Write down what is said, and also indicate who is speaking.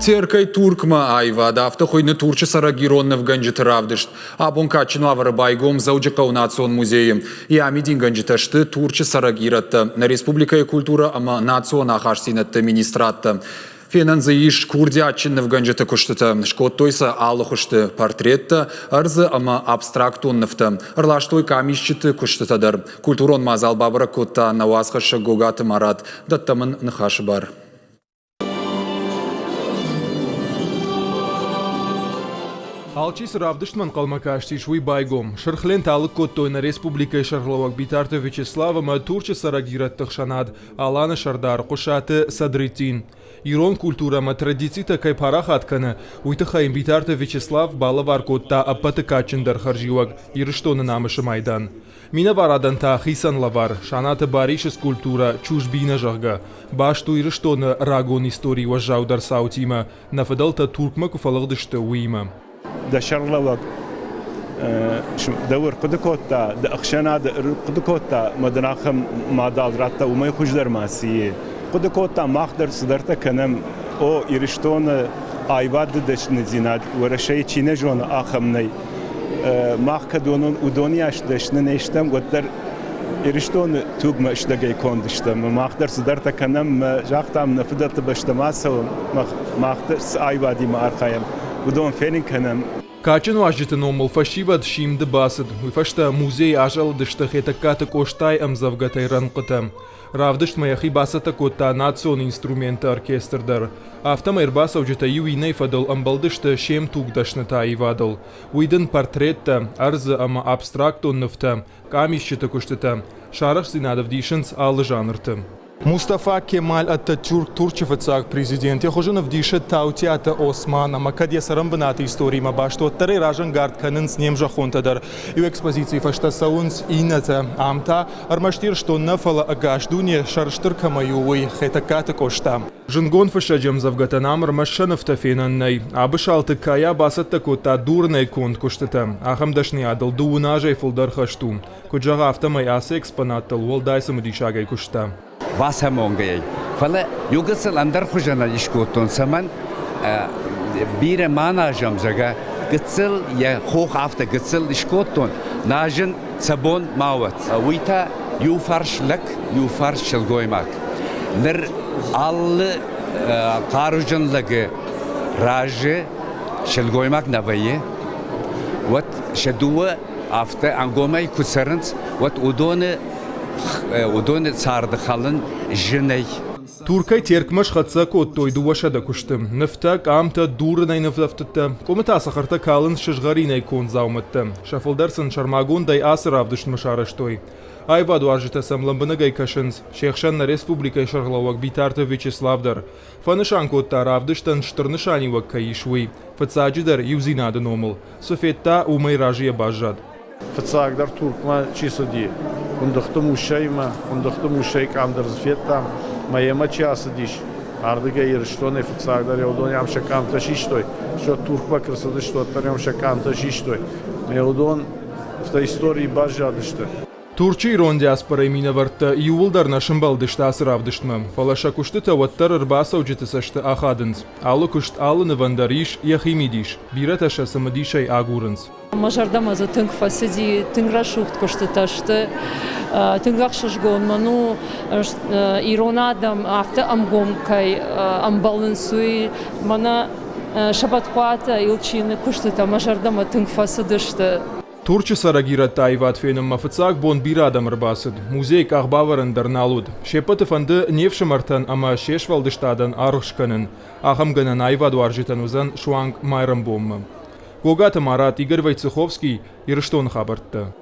Speaker 1: Теркӕй Туркмӕ аивад, афтӕ хуыйны Турчы цӕрӕг ирон нывгӕнджыты равдыст. Абон кадджын уавӕры байгом Дзӕуджыхъӕуы национ музейы. Йӕ амидингӕнджытӕ сты Турчы цӕрӕг ирӕттӕ, нӕ республикӕйы культурӕ ӕмӕ национ ахастдзинӕдты министрадтӕ. Фенӕн дзы ис курдиатджын нывгӕнджыты куыстытӕ, скодтой сӕ алы хуызты портреттӕ, ӕрдзы ӕмӕ абстрактон нывтӕ. Ӕрластой къамисджыты куыстытӕ дӕр. Культурон мадзал бабӕрӕг кодта нӕ уацхӕссӕг Гогаты Марат. Дӕттӕм ын ныхасы бар.
Speaker 2: Алчи цы равдыстмӕ ӕнхъӕлмӕ кастис, уый байгом. Сырх лентӕ алыг кодтой нӕ республикӕйы сӕргълӕууӕг Битарты Вячеслав ӕмӕ Турчы цӕрӕг ирӕтты хсӕнад Аланы сӕрдар Хъуысаты Садреттин. Ирон культурӕ ӕмӕ традицитӕ кӕй парахат кӕны, уый тыххӕй Битарты Вячеслав балӕвар кодта ӕппӕты кадджындӕр хӕрзиуӕг Ирыстоны намысы майдан. Минӕварадӕн та хицӕн лӕвар Санаты Барисы скульптурӕ «Чужбина», зӕгъгӕ, баст у Ирыстоны рагон историйы уӕззаудӕр цаутимӕ, нӕ фыдӕлтӕ Туркмӕ куы фӕлыгъдысты, уыимӕ.
Speaker 3: Дӕ сӕргълӕууӕг дӕу ӕрхъуыды кодта, дӕ ӕхсӕнады ӕрхъуыды кодта ӕмӕ дын ахӕм мадзал радта, уымӕй хуыздӕр ма цы и. Хъуыды кодта, мах дӕр цыдӕртӕ кӕнӕм. О, Ирыстоны аивады дӕсныдзинад Уӕрӕсейы чи нӕ зоны, ахӕм нӕй. Мах кӕд уыдоныйас дӕсны не стӕм, уӕддӕр Ирыстоны тугмӕ стӕгӕй конд стӕм. Мах дӕр цыдӕртӕ кӕнӕм, загътам, нӕ фыдӕлты бӕстӕм ацӕуӕм, мах дӕр цы аивадимӕ архайӕм, уыдон фенын кӕнӕм.
Speaker 2: Кадджын уазджыты номыл фӕсивӕд симды бацыд. Уый фӕстӕ музейы азӕлыдысты Хетӕгкаты Къостайы ӕмдзӕвгӕтӕй рӕнхъытӕ. Равдыстмӕ йӕхи бацӕттӕ кодта национ инструментты оркестр дӕр. Афтӕмӕй ӕрбацӕуджытӕ иу иннӕйы фӕдыл ӕмбӕлдысты се мтугдӕсныты аивадыл. Уый дын портреттӕ, ӕрдзы ӕмӕ абстрактон нывтӕ, къамисджыты куыстытӕ. Сӕ арӕхстдзинад ӕвдисынц алы жанрты. Мустафа Кемаль Ататюрк Турчы фыццаг президент йӕ хуызы ӕвдисы Таутиаты Осман ӕмӕ кӕд йӕ цӕрӕнбынаты историимӕ баст, уӕддӕр ӕй разӕнгард кӕнынц не мзӕххонтӕ дӕр. Иу экспозицийы фӕстӕ цӕуынц иннӕтӕ. Ам та ӕрмӕст Ирыстон нӕ, фӕлӕ ӕгас дуне сӕрыстыр кӕмӕй у, уый Хетӕгкаты Къоста. Зындгонд фыссӕджы ӕмдзӕвгӕтӕн ам ӕрмӕст сӕ нывтӕ фенӕн нӕй. Абысалты Кая бацӕттӕ кодта дурынӕй конд куыстытӕ. Ахӕм дӕсныйадыл дыууын азӕй фылдӕр хӕст у. Куыд зӕгъы, афтӕмӕй ацы экспонаттыл уӕлдай цымыдисагӕй куыста.
Speaker 4: Бацамонгӕйӕ. Фӕлӕ иу гыццыл ӕндӕр хуызӕнӕй скодтон, цӕмӕн бирӕ ма назӕм, зӕгъгӕ, гыццыл йӕ хох афтӕ гыццыл скодтон, назын сӕ бон ма уӕд. Уый та иу фарс лӕг, иу фарс сылгоймаг. Ныр алы хъаруджын лӕгы разы сылгоймаг нӕ вӕййы, уӕд сӕ дыууӕ афтӕ ӕнгомӕй куы цӕрынц, уӕд уыдоны уыдоны царды хӕлын зынӕй.
Speaker 2: Туркӕй Теркмӕ схӕццӕ кодтой 200 куысты. Нывтӕ, къамтӕ, дурынӕй нывӕфтыдтӕ, къуымы та цӕхӕртӕ калынц сызгъӕринӕй конд дзаумӕттӕ. Сӕ фылдӕр сын сӕрмагондӕй ацы равдыстмӕ сарӕзтой. Аивадуарзджытӕ сӕм лӕмбынӕгӕй кӕсынц. Се хсӕн нӕ республикӕйы сӕргълӕууӕг Битарты Вячеслав дӕр. Фӕнысан кодта, равдыстӕн стыр нысаниуӕг кӕй ис, уый. Фыццаджыдӕр, иудзинады номыл. Цы федта, уымӕй разыйӕ баззад.
Speaker 5: Фыццагдӕр Туркмӕ чи цыди, Къуындыхты Муссӕимӕ, Къуындыхты Муссӕйы къам дӕр дзы федтам, мӕ йемӕ чи ацыдис, ардыгӕй Ирыстонӕй фыццагдӕр уыдон ӕм сӕ къамтӕ систой, стӕй Туркмӕ куы рцыдысты, уӕддӕр ӕм сӕ къамтӕ систой. Мӕ уыдон афтӕ историйы баззадысты.
Speaker 2: Турчы ирон диаспорӕйы минӕвӕрттӕ иууылдӕр нӕ сымбӕлдысты ацы равдыстмӕ, фӕлӕ сӕ куыстытӕ уӕддӕр ӕрбацӕуджыты цӕсты ахадынц. Алы куыст, алы нывӕн дӕр ис йӕхи мидис, бирӕтӕ сӕ цымыдисӕй агурынц.
Speaker 6: Мӕ зӕрдӕмӕ дзы тынг фӕцыди, тынг рӕсугъд куыстытӕ сты, тынг ӕхсызгон мын у, ирон адӕм афтӕ ӕмгом кӕй ӕмбӕлынц, уый. Мӕнӕ Сӕбӕтхъуаты Илчины куыстытӕ мӕ зӕрдӕмӕ тынг фӕцыдысты.
Speaker 2: Турчы цӕрӕг ирӕтты аивад фенынмӕ фыццаг бон бирӕ адӕм ӕрбацыд. Музейы къахбавӕрӕн дӕр нал уыд. Се ппӕты фӕнды не фсымӕртӕн ӕмӕ се сфӕлдыстадӕн аргъ скӕнын. Ахӕм гӕнӕн аивадуарзджытӕн уыдзӕн суанг майрӕмбонмӕ. Гогаты Марат, Игорь Войцеховский, Ирыстоны хабӕрттӕ.